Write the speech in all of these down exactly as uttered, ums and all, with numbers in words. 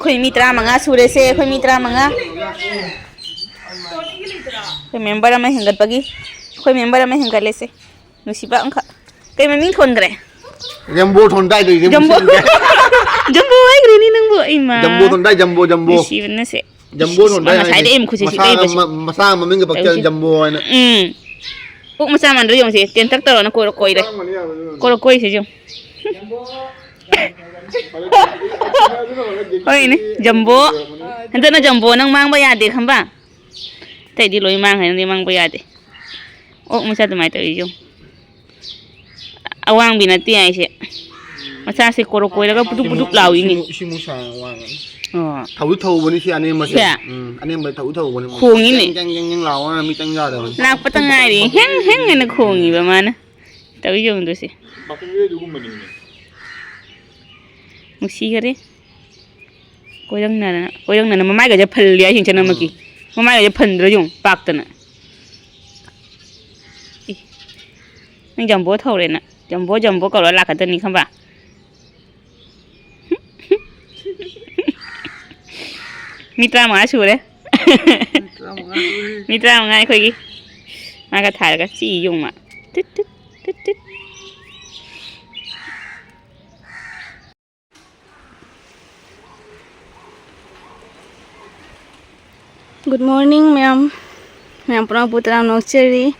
ꯑꯩꯈꯣꯏ ꯃꯤ ꯇꯔꯥꯃꯉꯥ ꯁꯨꯔꯦꯁꯦ, ꯑꯩꯈꯣꯏ ꯃꯤ ꯇꯔꯥꯃꯉꯥ꯫ ꯑꯩꯈꯣꯏ ꯃꯦꯝꯕꯔ ꯑꯃ ꯍꯦꯟꯒꯠꯄꯒꯤ, ꯑꯩꯈꯣꯏ ꯃꯦꯝꯕꯔ ꯑꯃ ꯍꯦꯟꯒꯠꯂꯦꯁꯦ꯫ ꯅꯨꯡꯁꯤꯕ ꯑꯃꯈꯛ꯫ ꯀꯩ ꯃꯃꯤꯡ ꯊꯣꯟꯈ꯭ꯔꯦ? ꯖꯝꯕꯣ ꯊꯣꯟꯗꯥꯏꯗꯣ ꯏꯅꯦ ꯖꯝꯕꯣ꯫ ꯃꯁꯤꯡꯁꯦ꯫ ꯖꯝꯕꯣ ꯍꯥꯏꯈ꯭ꯔꯦꯅꯦ ꯅꯪꯕꯨ, ꯏꯃꯥ꯫ ꯖꯝꯕꯣ ꯊꯣꯟꯗꯥꯏ, ꯖꯝꯕꯣ, ꯖꯝꯕꯣ꯫ ꯅꯨꯡꯁꯤꯕꯅꯁꯦ꯫ ꯖꯝꯕꯣ ꯊꯣꯟꯗꯥꯏ ꯉꯁꯥꯏꯗꯩ ꯍꯥꯏꯅꯦ꯫ ꯑꯩ ꯃꯈꯨꯠꯁꯦ ꯃꯁꯥ ꯁꯤꯗꯩꯕꯁꯦ꯫ ꯃ-, ꯃꯁꯥ ꯃꯃꯤꯡꯒ ꯄꯛꯆꯕ ꯇꯧꯁꯦ꯫ ꯖꯝꯕꯣ ꯍꯥꯏꯅ꯫ ꯎꯝ꯫ ꯑꯣꯛ ꯃꯆꯥ ꯃꯥꯟꯗ꯭ꯔꯣ ꯌꯦꯡꯉꯨꯁꯦ, ꯇꯦꯟꯇꯛ ꯇꯧꯔꯅ ꯀꯣꯏꯔ ꯀꯣꯏꯔꯦ꯫ ꯀꯣꯏꯔ ꯀꯣꯏꯁꯦ ꯌꯦꯡꯉꯨ꯫ ꯍꯣꯏꯅꯦ, ꯖꯝꯕꯣ꯫ ꯍꯟꯗꯛꯅ ꯖꯝꯕꯣ ꯅꯪ ꯃꯥꯡꯕ ꯌꯥꯗꯦ ꯈꯪꯕ? ꯑꯇꯩꯗꯤ ꯂꯣꯏ ꯃꯥꯡꯈ꯭ꯔꯦ, ꯅꯪꯗꯤ ꯃꯥꯡꯕ ꯌꯥꯗꯦ꯫ ꯑꯣꯛ ꯃꯆꯥ ꯑꯗꯨꯃꯥꯏꯅ ꯇꯧꯔꯤ ꯌꯦꯡꯉꯨ꯫ ꯑꯋꯥꯡꯕꯤ ꯅꯠꯇꯦ ꯍꯥꯏꯁꯦ꯫ ꯃꯆꯥꯁꯦ ꯀꯣꯔꯣꯛ ꯀꯣꯏꯔꯒ ꯄꯨꯗꯨꯛ ꯄꯨꯗꯨꯛ ꯂꯥꯎꯏꯅꯦ꯫ ꯏꯁꯤꯡ ꯃꯨ-, ꯏꯁꯤꯡ ꯃꯨ ꯁꯥꯡꯅ ꯋꯥꯡꯉꯅꯤ꯫ ꯑꯣ꯫ ꯊꯧꯁꯨ ꯊꯧꯕꯅꯤ ꯁꯤ ꯑꯅꯦꯝꯕꯁꯦ꯫ ꯁꯦ? ꯎꯝ, ꯑꯅꯦꯝꯕ ꯊꯧꯁꯨ ꯊꯧꯕꯅꯤ ꯃꯣꯏ꯫ ꯈꯣꯡꯉꯤꯅꯦ꯫ ꯖꯦꯡ, ꯖꯦꯡ, ꯖꯦꯡ, ꯖꯦꯡ ꯂꯥꯎꯔꯒ ꯃꯤ ꯆꯪ ꯌꯥꯗꯕꯅꯤ꯫ ꯂꯥꯛꯄꯇ ꯉꯥꯏꯔꯤ꯫ ꯍꯦꯡ, ꯍꯦꯡ ꯍꯥꯏꯅ ꯈꯣꯡꯉꯤꯕ ꯃꯥꯅ꯫ ꯇꯧꯔꯤ ꯌꯦꯡꯉꯨꯗꯣꯏꯁꯦ꯫ ꯅꯨꯡꯁꯤꯈꯔꯦ꯫ ꯀꯣꯏꯔꯪꯅꯅ, ꯀꯣꯏꯔꯪꯅꯅ ꯃꯃꯥꯏꯒꯁꯦ ꯐꯜꯂꯦ ꯍꯥꯏꯁꯤꯡꯁꯦ ꯅꯃꯛꯀꯤ꯫ ꯎꯝ꯫ ꯃꯃꯥꯏꯒꯁꯦ ꯐꯟꯗ꯭ꯔꯣ ꯌꯦꯡꯉꯨ, ꯄꯥꯛꯇꯅ꯫ ꯏ, ꯅꯪ ꯖꯝꯕꯣ ꯊꯧꯔꯦ ꯅꯪ꯫ ꯖꯝꯕꯣ, ꯖꯝꯕꯣ ꯀꯧꯔ ꯂꯥꯛꯀꯗꯣꯏꯅꯤ ꯈꯪꯕ꯭ꯔꯥ? ꯃꯤ ꯇꯔꯥꯃꯉꯥ ꯁꯨꯔꯦ꯫ ꯃꯤ ꯇꯔꯥꯃꯉꯥ ꯁꯨꯔꯦ꯫ ꯃꯤ ꯇꯔꯥꯃꯉꯥ ꯑꯩꯈꯣꯏꯒꯤ꯫ ꯃꯥꯒ ꯊꯥꯔꯒ ꯆꯤ ꯌꯣꯡꯃ꯫ ꯇꯤꯠ, ꯇꯤꯠ, ꯇꯤꯠ, ꯇꯤꯠ꯫ Good morning, ꯃꯌꯥꯝ꯫ ꯃꯌꯥꯝ ꯄꯨꯝꯅꯃꯛꯄꯨ ꯇꯔꯥꯝꯅ ꯑꯣꯛꯆꯔꯤ꯫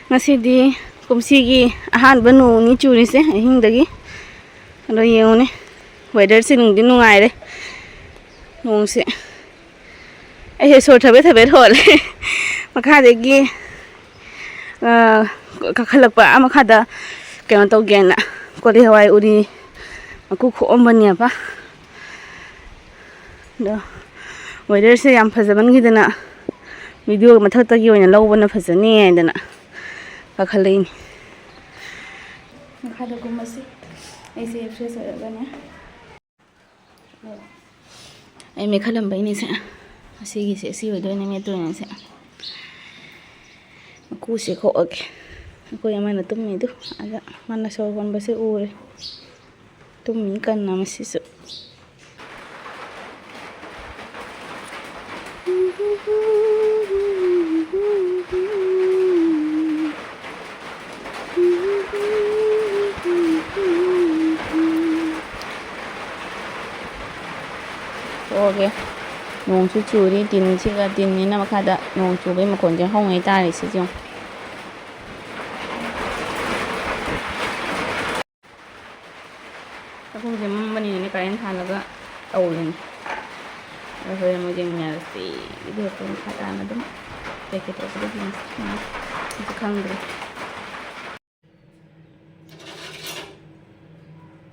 ꯉꯁꯤꯗꯤ ꯀꯨꯝꯁꯤꯒꯤ ꯑꯍꯥꯟꯕ ꯅꯣꯡꯅꯤ ꯆꯨꯔꯤꯁꯦ ꯑꯍꯤꯡꯗꯒꯤ꯫ ꯑꯗꯣ ꯌꯦꯡꯉꯨꯅꯦ, weatherꯁꯦ ꯅꯨꯡꯗꯤ ꯅꯨꯡꯉꯥꯏꯔꯦ꯫ ꯅꯣꯡꯁꯦ ꯑꯩꯁꯦ ꯁꯣꯔ ꯊꯕꯦꯠ ꯊꯕꯦꯠ ꯍꯣꯜꯂꯦ꯫ ꯃꯈꯥꯗꯒꯤ, ꯑ, ꯀꯥꯈꯠꯂꯛꯄ, ꯑꯥ ꯃꯈꯥꯗ ꯀꯩꯅꯣ ꯇꯧꯒꯦꯅ ꯀꯣꯂꯤ ꯍꯋꯥꯏ ꯎꯔꯤ ꯃꯀꯨ ꯈꯣꯛꯑꯝꯕꯅꯦꯕ꯫ ꯑꯗꯣ weatherꯁꯦ ꯌꯥꯝ ꯐꯖꯃꯟꯈꯤꯗꯅ video ꯃꯊꯛꯇꯒꯤ ꯑꯣꯏꯅ ꯂꯧꯕꯅ ꯐꯖꯅꯤ ꯍꯥꯏꯗꯅ ꯀꯥꯈꯠꯂꯛꯏꯅꯤ꯫ ꯃꯈꯥꯗ ꯀꯨꯝꯃꯁꯤ꯫ ꯑꯩꯁꯦ fresh ꯑꯣꯏꯔꯒꯅꯦ꯫ ꯑꯩ ꯃꯦꯠꯈꯠꯂꯝꯕꯩꯅꯦ ꯁꯦ꯫ ꯑꯁꯤꯒꯤꯁꯦ, ꯑꯁꯤ ꯑꯣꯏꯗꯣꯏꯅꯦ ꯃꯦꯠꯇꯣꯏꯅꯦ ꯁꯦ꯫ ꯃꯀꯨꯁꯦ ꯈꯣꯛꯑꯒꯦ꯫ ꯑꯩꯈꯣꯏ ꯑꯃꯅ ꯇꯨꯝꯃꯤꯗꯨ ꯑꯗ ꯃꯥꯅ ꯁꯣꯔ ꯍꯣꯟꯕꯁꯦ ꯎꯔꯦ꯫ ꯇꯨꯝꯃꯤ ꯀꯟꯅ ꯃꯁꯤꯁꯨ꯫ ꯊꯣꯛꯑꯒꯦ꯫ ꯅꯣꯡꯁꯨ ꯆꯨꯔꯤ, ꯇꯤꯟꯁꯤꯒ, ꯇꯤꯟꯅꯤꯅ ꯃꯈꯥꯗ ꯅꯣꯡ ꯆꯨꯕꯒꯤ ꯃꯈꯣꯟꯁꯦ ꯍꯧꯉꯩ ꯇꯥꯔꯤꯁꯦ ꯌꯦꯡꯉꯣ꯫ ꯆꯥꯛꯈꯨꯝꯁꯦ ꯃꯝꯕꯅꯤꯅꯅꯦ ꯀꯔꯦꯟ ꯊꯥꯜꯂꯒ ꯇꯧꯔꯤꯅꯤ꯫ ꯑꯗꯣ ꯍꯣꯔꯦꯟ ꯑꯃꯨꯛ ꯌꯦꯡꯃꯤꯟꯅꯔꯁꯤ꯫ ꯚꯤꯗꯤꯑꯣꯁꯦ ꯃꯈꯥ ꯇꯥꯅ ꯑꯗꯨꯝ ꯀꯩꯀꯩ ꯇꯧꯕꯗꯣ ꯌꯦꯡꯁꯤ꯫ ꯑꯩꯁꯨ ꯈꯪꯗ꯭ꯔꯦ꯫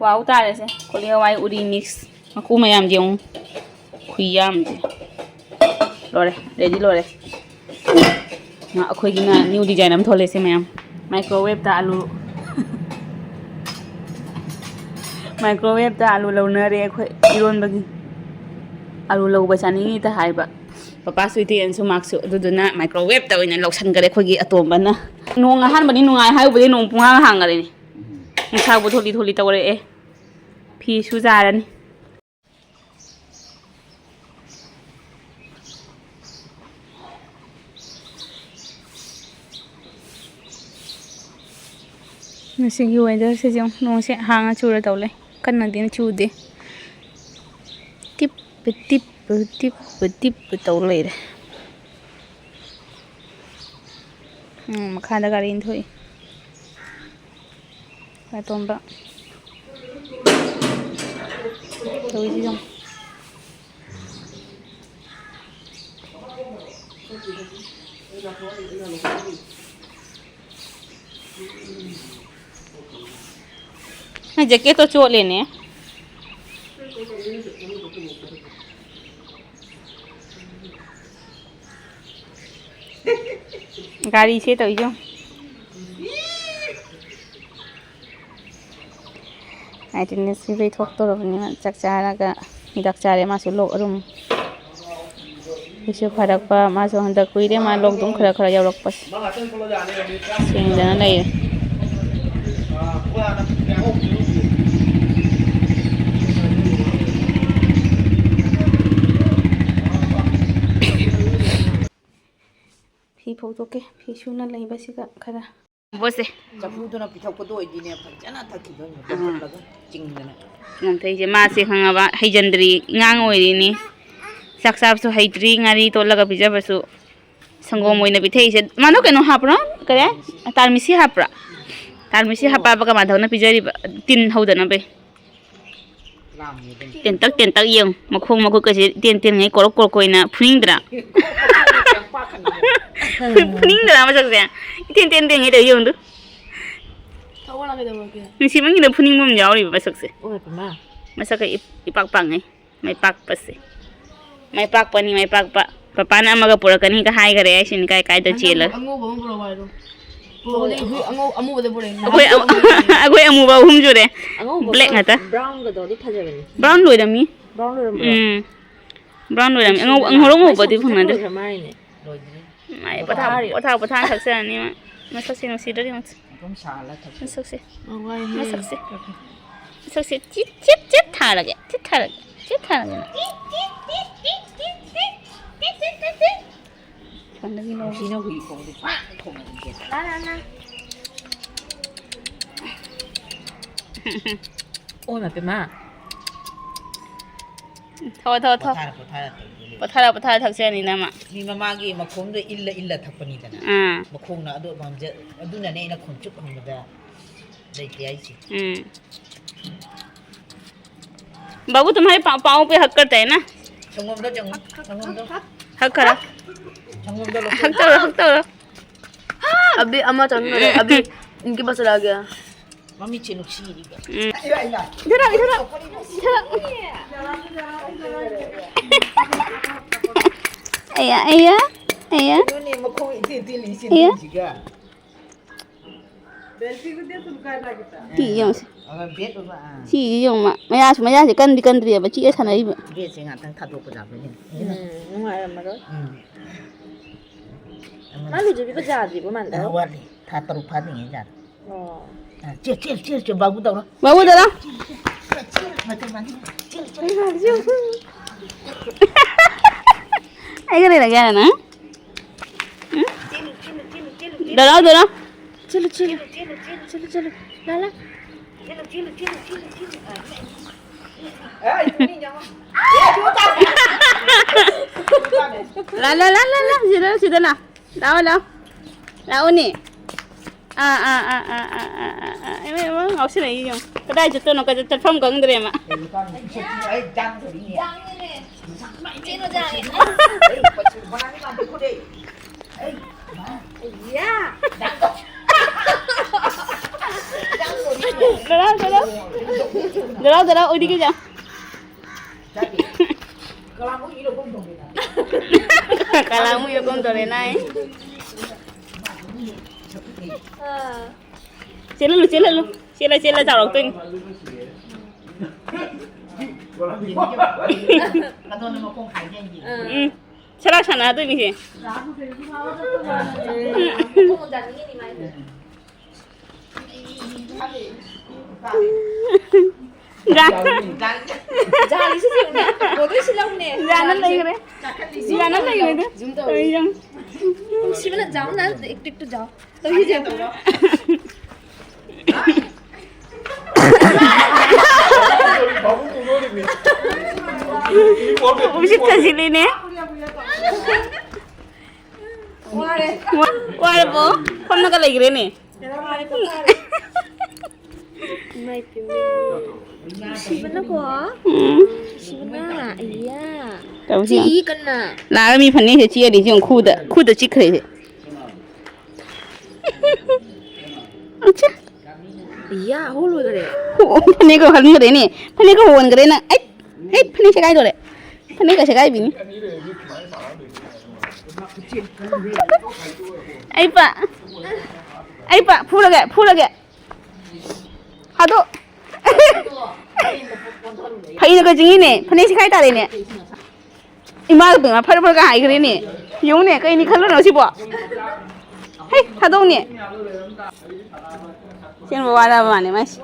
ꯋꯥꯎ ꯇꯥꯔꯦꯁꯦ꯫ ꯀꯣꯂꯤ ꯍꯋꯥꯏ ꯎꯔꯤ ꯃꯤꯛꯁ꯫ ꯃꯀꯨ ꯃꯌꯥꯝꯁꯦ ꯌꯦꯡꯉꯨ꯫ ꯈꯨꯌꯥꯝꯁꯦ꯫ ꯂꯣꯏꯔꯦ꯫ ꯔꯦꯗꯤ ꯂꯣꯏꯔꯦ꯫ ꯉꯥ ꯑꯩꯈꯣꯏꯒꯤꯅ ꯅ꯭ꯌꯨ ꯗꯤꯖꯥꯏꯟ ꯑꯃ ꯊꯣꯛꯂꯛꯑꯦ ꯁꯦ ꯃꯌꯥꯝ꯫ ꯃꯥꯏꯀ꯭ꯔꯣꯋꯦꯞꯇ ꯑꯂꯨ꯫ ꯃꯥꯏꯀ꯭ꯔꯣꯋꯦꯞꯇ ꯑꯂꯨ ꯂꯧꯅꯔꯦ ꯑꯩꯈꯣꯏ ꯏꯔꯣꯟꯕꯒꯤ꯫ ꯑꯂꯨ ꯂꯧꯕ ꯆꯥꯅꯤꯡꯉꯤꯇ ꯍꯥꯏꯕ꯫ ꯄꯄꯥ ꯁ꯭ꯋꯤꯇꯤ ꯑꯦꯟꯁꯨ ꯃꯥꯛꯁꯨ꯫ ꯑꯗꯨꯗꯨꯅ ꯃꯥꯏꯀ꯭ꯔꯣꯋꯦꯞꯇ ꯑꯣꯏꯅ ꯂꯧꯁꯟꯈꯔꯦ ꯑꯩꯈꯣꯏꯒꯤ ꯑꯇꯣꯝꯕꯅ꯫ ꯅꯣꯡ ꯑꯍꯥꯟꯕꯅꯤ ꯅꯨꯡꯉꯥꯏ ꯍꯥꯏꯔꯨꯕꯗꯤ ꯅꯣꯡ ꯄꯨꯡꯍꯥꯡ ꯍꯥꯡꯈꯔꯦꯅꯦ꯫ ꯅꯨꯡꯁꯥꯕꯨ ꯊꯣꯛꯂꯤ ꯊꯣꯛꯂꯤ ꯇꯧꯔꯛꯑꯦ꯫ ꯐꯤꯁꯨ ꯆꯥꯔꯅꯤ꯫ ꯉꯁꯤꯒꯤ ꯋꯦꯗꯔꯁꯤꯁꯨ ꯅꯣꯡꯁꯦ ꯍꯥꯡꯉ ꯆꯨꯔ ꯇꯧ ꯂꯩ꯫ ꯀꯟꯅꯗꯤ ꯆꯨꯗꯦ꯫ ꯇꯤꯞ ꯇꯤꯞ ꯇꯤꯞ ꯇꯤꯞ ꯇꯧ ꯂꯩꯔꯦ꯫ ꯎꯝ, ꯃꯈꯥꯗ ꯒꯥꯔꯤ ꯑꯃ ꯊꯣꯛꯏ꯫ ꯑꯇꯣꯝꯕ꯫ ꯇꯧꯔꯤꯁꯤ ꯌꯦꯡꯉꯨ꯫ ꯅꯪ ꯖꯦꯀꯦꯠꯇꯣ ꯆꯣꯠꯂꯦꯅꯦ꯫ ꯒꯥꯔꯤꯁꯦ ꯇꯧꯔꯤꯁꯦ ꯌꯦꯡꯉꯨ꯫ ꯑꯩꯗꯤ ꯉꯁꯤ ꯂꯩꯊꯣꯛꯇꯧꯔꯕꯅꯤꯅ ꯆꯥꯛ ꯆꯥꯔꯒ ꯍꯤꯗꯥꯛ ꯆꯥꯔꯦ꯫ ꯃꯥꯁꯨ ꯂꯣꯛ ꯑꯗꯨꯝ ꯑꯩꯁꯨ ꯐꯔꯛꯄ꯫ ꯃꯥꯁꯨ ꯍꯟꯗꯛ ꯀꯨꯏꯔꯦ ꯃꯥ ꯂꯣꯛ ꯑꯗꯨꯝ ꯈꯔ ꯈꯔ ꯌꯧꯔꯛꯄꯁꯦ꯫ ꯁꯦꯡꯗꯅ ꯂꯩꯔꯦ꯫ ꯇꯧꯊꯣꯛꯀꯦ꯫ ꯐꯤ ꯁꯨꯅ ꯂꯩꯕꯁꯤꯒ ꯈꯔ꯫ ꯕꯣꯁꯦ꯫ ꯆꯐꯨꯗꯨꯅ ꯄꯤꯊꯛꯄꯗꯣ ꯑꯣꯏꯗꯤꯅꯦ, ꯐꯖꯅ ꯊꯛꯈꯤꯗꯣꯏꯅꯦ, ꯑꯥ꯫ ꯂꯧꯈꯠꯂꯒ ꯆꯤꯡꯗꯅ꯫ ꯉꯝꯊꯩꯁꯦ, ꯃꯥꯁꯦ ꯈꯪꯉꯕ, ꯍꯩꯖꯤꯟꯗ꯭ꯔꯤ, ꯑꯉꯥꯡ ꯑꯣꯏꯔꯤꯅꯤ꯫ ꯆꯥꯛ ꯆꯥꯕꯁꯨ ꯍꯩꯇ꯭ꯔꯤ, ꯉꯥꯔꯤ ꯇꯣꯠꯂꯒ ꯄꯤꯖꯕꯁꯨ꯫ ꯁꯪꯒꯣꯝ ꯑꯣꯏꯅ ꯄꯤꯊꯛꯏꯁꯦ꯫ ꯃꯥꯗꯣ ꯀꯩꯅꯣ ꯍꯥꯞꯄ꯭ꯔꯣ? ꯀꯔꯤ? ꯇꯥꯔꯃꯤꯁꯤ ꯍꯥꯞꯄ꯭ꯔꯥ? ꯇꯥꯔꯃꯤꯁꯤ ꯍꯥꯞꯄꯕ ꯀꯃꯥꯏꯅ ꯇꯧꯅ ꯄꯤꯖꯔꯤꯕ? ꯇꯤꯟ ꯍꯧꯗꯅꯕꯩ꯫ ꯇꯦꯟꯇꯛ ꯇꯦꯟꯇꯛ ꯌꯦꯡꯉꯨ꯫ ꯃꯈꯣꯡ ꯃꯈꯨꯠꯀꯁꯦ ꯏꯇꯦꯟ ꯇꯦꯟꯉꯩ ꯀꯣꯔꯣꯛ ꯀꯣꯔꯣꯛ ꯀꯣꯏꯅ ꯐꯨꯅꯤꯡꯗ꯭ꯔꯥ? ꯐꯨꯅꯤꯡꯗ꯭ꯔꯥ ꯃꯁꯛꯁꯦ? ꯏꯇꯦꯟ ꯇꯦꯟ ꯇꯦꯟꯉꯩ ꯇꯧ ꯌꯦꯡꯉꯨ꯫ ꯅꯨꯡꯁꯤꯃꯟꯒꯤꯗ ꯐꯨꯅꯤꯡꯕ ꯑꯃ ꯌꯥꯎꯔꯤꯕ ꯃꯁꯛꯁꯦ꯫ ꯃꯁꯛꯀ ꯏ-, ꯏꯄꯥꯛ ꯄꯥꯛꯉꯩ꯫ ꯃꯥꯏ ꯄꯥꯛꯄꯁꯦ꯫ ꯃꯥꯏ ꯄꯥꯛꯄꯅꯤ, ꯃꯥꯏ ꯄꯥꯛꯄ꯫ ꯄꯄꯥꯅ ꯑꯃꯒ ꯄꯨꯔꯛꯀꯅꯤꯒ ꯍꯥꯏꯈꯔꯦ ꯍꯥꯏꯁꯤꯅꯤ, ꯀꯥꯏ ꯀꯥꯏꯗ ꯆꯦꯜꯂ꯫ ꯑꯉꯧꯕ ꯑꯃ ꯄꯨꯔꯛꯑꯣ ꯍꯥꯏꯔꯣ꯫ ꯄꯨꯔꯛꯑꯣꯅꯦ, ꯑꯩꯈꯣꯏ ꯑꯉꯧ-, ꯑꯃꯨꯕꯗ ꯄꯨꯔꯛꯑꯦ꯫ ꯑꯩꯈꯣꯏ ꯑꯃ-, ꯑꯩꯈꯣꯏ ꯑꯃꯨꯕ ꯑꯍꯨꯝ ꯁꯨꯔꯦ꯫ ꯑꯉꯧꯕꯒ black ꯉꯥꯛꯇ꯫ Brownꯒꯗꯣ ꯑꯗꯨ ꯐꯖꯕꯅꯤ꯫ Brown ꯂꯣꯏꯔꯝꯃꯤ꯫ Brown ꯂꯣꯏꯔꯝꯕ꯭ꯔꯣ? ꯎꯝ꯫ Brown ꯂꯣꯏꯔꯝꯃꯤ꯫ ꯑꯉꯧ-, ꯉꯧꯔꯣꯛ ꯉꯧꯕꯗꯤ ꯐꯪꯅꯗ꯭ꯔꯦ꯫ ꯂꯣꯏꯈ꯭ꯔ ꯃꯥꯜꯂꯦꯅꯦ꯫ ꯂꯣꯏꯗ꯭ꯔꯤ꯫ ꯃꯥꯏ ꯄꯣꯊꯥ-, ꯄꯣꯊꯥꯔꯤ꯫ ꯄꯣꯊꯥ-, ꯄꯣꯊꯥꯔ ꯊꯛꯆꯔꯅꯤ ꯃꯥ꯫ ꯃꯁꯛꯁꯦ ꯅꯨꯡꯁꯤꯗ꯭ꯔꯗꯤ ꯌꯦꯡꯉꯨ꯫ ꯑꯗꯨꯝ ꯁꯥꯍꯜꯂ ꯊꯛꯁꯤ꯫ ꯃꯁꯛꯁꯦ꯫ ꯅꯨꯡꯉꯥꯏꯍꯦ꯫ ꯃꯁꯛꯁꯦ꯫ ꯃꯁꯛꯁꯦ ꯆꯤꯠ, ꯆꯤꯠ, ꯆꯤꯠ ꯊꯥꯔꯒꯦ꯫ ꯆꯤꯠ ꯊꯥꯔꯒꯦ꯫ ꯆꯤꯠ ꯊꯥꯔꯒꯦ꯫ ꯁꯣꯝꯗꯒꯤ ꯂꯧ꯫ ꯅꯨꯡꯁꯤꯅ ꯍꯨꯏ ꯈꯣꯡꯗꯣ ꯄꯥꯛ ꯈꯣꯡꯉꯛꯏꯁꯦ꯫ ꯂꯥ, ꯂꯥ, ꯂꯥ꯫ ꯑꯣ, ꯏꯃꯥ ꯄꯦꯝꯃ꯫ ꯊꯣ, ꯊꯣ, ꯊꯣ꯫ ꯄꯣꯊꯥꯔ, ꯄꯣꯊꯥꯔ ꯇꯧꯗꯣꯏꯅꯦ꯫ ꯄꯣꯊꯥꯔ, ꯄꯣꯊꯥꯔ ꯊꯛꯆꯅꯤ ꯅꯃ꯫ ꯃꯤ ꯃꯃꯥꯒꯤ ꯃꯈꯣꯡꯗꯣ ꯏꯜꯂ, ꯏꯜꯂ ꯊꯛꯄꯅꯤꯗꯅ꯫ ꯑꯥ꯫ ꯃꯈꯣꯡꯅ ꯑꯗꯨ ꯄꯥꯝꯖ-, ꯑꯗꯨꯅꯅꯦ ꯑꯩꯅ ꯈꯣꯡꯆꯨꯞ ꯍꯪꯕꯗ ꯂꯩꯇꯦ ꯍꯥꯏꯁꯦ꯫ ꯎꯝ꯫ बाबू, तुम्हारे पा-, पाँव पे हक करता है ना? ꯁꯪꯒꯣꯝꯗꯣ ꯆꯪꯉꯨ, ꯁꯪꯒꯣꯝꯗꯣ꯫ ꯍꯛ ꯈꯔ꯫ ꯁꯪꯒꯣꯝꯗꯣ ꯂꯧꯊꯣꯛ꯫ ꯍꯛ ꯇꯧꯔꯣ, ꯍꯛ ꯇꯧꯔꯣ꯫ अभी अम्मा चंद है, अभी इनके पास चला गया। ꯃꯃꯤꯠꯁꯦ ꯅꯨꯡꯁꯤꯔꯤꯕ꯫ ꯎꯝ꯫ ꯏꯊꯣꯔꯛ, ꯏꯊꯣꯔꯛ, ꯏꯊꯣꯔꯛ꯫ ꯑꯌꯥ, ꯑꯌꯥ, ꯑꯌꯥ꯫ ꯑꯗꯨꯅꯦ ꯃꯈꯣꯡ ꯏꯇꯦꯟ ꯇꯦꯜꯂꯤꯁꯦ ꯑꯌꯥ꯫ ꯅꯨꯡꯁꯤꯒ꯫ ꯁꯤ ꯌꯦꯡꯉꯨꯁꯦ꯫ ꯑ, ꯕꯦꯠ ꯑꯣꯏꯕ, ꯑ꯫ ꯁꯤ ꯌꯦꯡꯉꯨ, ꯃ-, ꯃꯌꯥꯁꯨ, ꯃꯌꯥꯁꯦ ꯀꯟꯗꯤ ꯀꯟꯗ꯭ꯔꯤꯑꯕ, ꯆꯤꯛꯑ ꯁꯥꯟꯅꯔꯤꯕ꯫ ꯕꯦꯠꯁꯦ ꯉꯥꯛꯇꯪ ꯊꯥꯗꯣꯛꯄ ꯌꯥꯕ꯭ꯔꯥ ꯌꯦꯡꯉꯨ꯫ ꯎꯝ, ꯅꯨꯡꯉꯥꯏꯔꯝꯃꯔꯣꯏ꯫ ꯎꯝ꯫ ꯃꯥ ꯂꯨꯖꯕꯤꯕ ꯌꯥꯗ꯭ꯔꯤꯕꯣ, ꯃꯥꯟꯗꯣ? ꯑ, ꯋꯥꯠꯂꯤ꯫ ꯊꯥ ꯇꯔꯨꯛ ꯐꯥꯗ꯭ꯔꯤꯉꯩ ꯌꯥꯔꯦ꯫ ꯑꯣ꯫ ꯑ, ꯆꯦ, ꯆꯦ, ꯆꯦ, ꯆꯦ, ꯕꯥꯕꯨ ꯇꯧꯔꯣ꯫ ꯕꯥꯕꯨ ꯇꯧꯔꯣ꯫ ꯆꯦ, ꯆꯦ, ꯃꯇꯩ ꯃꯥꯟꯕꯤ꯫ ꯆꯦ, ꯆꯦ꯫ ꯑꯩꯒ ꯂꯩꯔꯒꯦ ꯍꯥꯏꯔꯣ ꯅꯪ? ꯎꯝ? ꯆꯦ, ꯂꯥꯎ, ꯂꯥꯎ꯫ ꯆꯠꯂꯨ, ꯆꯠꯂꯨ꯫ ꯆꯠꯂꯨ, ꯆꯠꯂꯨ꯫ ꯂꯥ, ꯂꯥ꯫ ꯂꯥ, ꯂꯥ, ꯂꯥ, ꯂꯥ, ꯂꯥ꯫ ꯁꯤꯗ, ꯁꯤꯗ ꯂꯥ꯫ ꯂꯥꯛꯑꯣ, ꯂꯥꯛꯑꯣ꯫ ꯂꯥꯛꯑꯣꯅꯦ꯫ ꯑꯥ, ꯑꯥ, ꯑꯥ꯫ ꯏꯃꯥ, ꯏꯃꯥ, ꯉꯥꯎꯁꯤꯜꯂꯛꯏ ꯌꯦꯡꯉꯨ꯫ ꯀꯗꯥꯏ ꯆꯠꯇꯣꯏꯅꯣ? ꯀꯗꯥꯏ ꯆꯠꯐꯝ ꯈꯪꯗ꯭ꯔꯦ ꯃꯥ꯫ ꯏꯆꯦꯅ ꯖꯥꯔꯦ꯫ ꯏꯌꯥ! ꯗꯗꯥ, ꯗꯗꯥ꯫ ꯗꯗꯥ, ꯗꯗꯥ, ꯑꯣꯏꯗꯤ ꯀꯩꯖꯥ? ꯀꯂꯥꯃꯨꯛ ꯏꯔꯣ ꯀꯣꯟ ꯇꯧꯔꯦ ꯅꯥꯏ꯫ ꯑꯥ꯫ ꯆꯦꯜꯍꯜꯂꯨ, ꯆꯦꯜꯍꯜꯂꯨ꯫ ꯆꯦꯜꯂ, ꯆꯦꯜꯂ ꯆꯥꯎꯔꯛꯇꯣꯏꯅꯤ꯫ ꯎꯝ꯫ ꯁꯔꯥ ꯁꯥꯟꯅꯗꯣꯏꯅꯤꯁꯦ꯫ ꯖꯥ-, ꯖꯥꯂꯤꯁꯤ ꯌꯦꯡꯉꯨꯅꯦ꯫ ꯕꯣꯗꯣꯏꯁꯤ ꯂꯧꯅꯦ꯫ ꯖꯥꯅ ꯂꯩꯈ꯭ꯔꯦ꯫ ꯖꯥꯅ ꯂꯩꯈ꯭ꯔꯦ꯫ ꯇꯧꯔꯤ ꯌꯦꯡꯉꯨ꯫ ꯅꯨꯡꯁꯤꯕꯅ ꯖꯥꯎꯅ ꯏꯛ ꯇꯤꯛꯇꯨ ꯖꯥꯎ꯫ ꯇꯧꯔꯤꯁꯦ꯫ ꯎꯁꯤꯠꯇꯁꯤꯜꯂꯤꯅꯦ꯫ ꯋꯥꯔꯦ꯫ ꯋꯥ-, ꯋꯥꯔꯕꯣ? ꯐꯝꯃꯒ ꯂꯩꯈ꯭ꯔꯦꯅꯦ꯫ ꯋꯥꯔꯦ, ꯋꯥꯔꯦ꯫ ꯏꯃꯥꯏ ꯄꯦꯝꯃ꯫ ꯅꯨꯡꯁꯤꯕꯅꯀꯣ꯫ ꯎꯝ꯫ ꯅꯨꯡꯁꯤꯕꯅ꯫ ꯑꯩꯌꯥ꯫ ꯇꯧꯁꯤ ꯌꯦꯡꯉꯨ꯫ ꯆꯤꯛꯏ ꯀꯟꯅ꯫ ꯂꯥꯛꯑꯒ ꯃꯤ ꯐꯅꯦꯛꯁꯦ ꯆꯤꯛꯑꯗꯤ ꯌꯦꯡꯉꯨ, ꯈꯨꯗ, ꯈꯨꯗ ꯆꯤꯛꯈ꯭ꯔꯦꯁꯦ꯫ ꯑꯠꯆꯥ꯫ ꯏꯌꯥ, ꯍꯣ ꯂꯣꯏꯈꯔꯦ꯫ ꯑꯣ, ꯐꯅꯦꯛꯀ ꯍꯟꯈ꯭ꯔꯦꯅꯦ꯫ ꯐꯅꯦꯛꯀ ꯍꯣꯟꯈ꯭ꯔꯦ ꯅꯪ꯫ ꯑꯩ, ꯑꯩ, ꯐꯅꯦꯛ ꯁꯦꯒꯥꯏꯗꯣꯔꯦ꯫ ꯐꯅꯦꯛꯀ ꯁꯦꯒꯥꯏꯕꯤꯅꯤ꯫ ꯑꯩ ꯄ-, ꯑꯩ ꯄ-, ꯐꯨꯔꯒꯦ, ꯐꯨꯔꯒꯦ꯫ ꯍꯥꯠꯇꯣ꯫ ꯐꯩꯅꯒ ꯆꯤꯡꯉꯤꯅꯦ꯫ ꯐꯅꯦꯛ ꯁꯦꯒꯥꯏ ꯇꯥꯔꯦꯅꯦ꯫ ꯏꯃꯥꯒ ꯄꯦꯝꯃ ꯐꯔ ꯐꯔꯒ ꯍꯥꯏꯈ꯭ꯔꯦꯅꯦ꯫ ꯌꯦꯡꯉꯨꯅꯦ, ꯀꯩꯅꯤ ꯈꯜꯂꯨꯅꯣ ꯁꯤꯕꯣ? ꯍꯩ, ꯊꯥꯗꯣꯛꯎꯅꯦ꯫ ꯁꯦꯝꯕ ꯋꯥꯔꯕ ꯃꯥꯅꯦ ꯃꯥꯏꯁꯦ꯫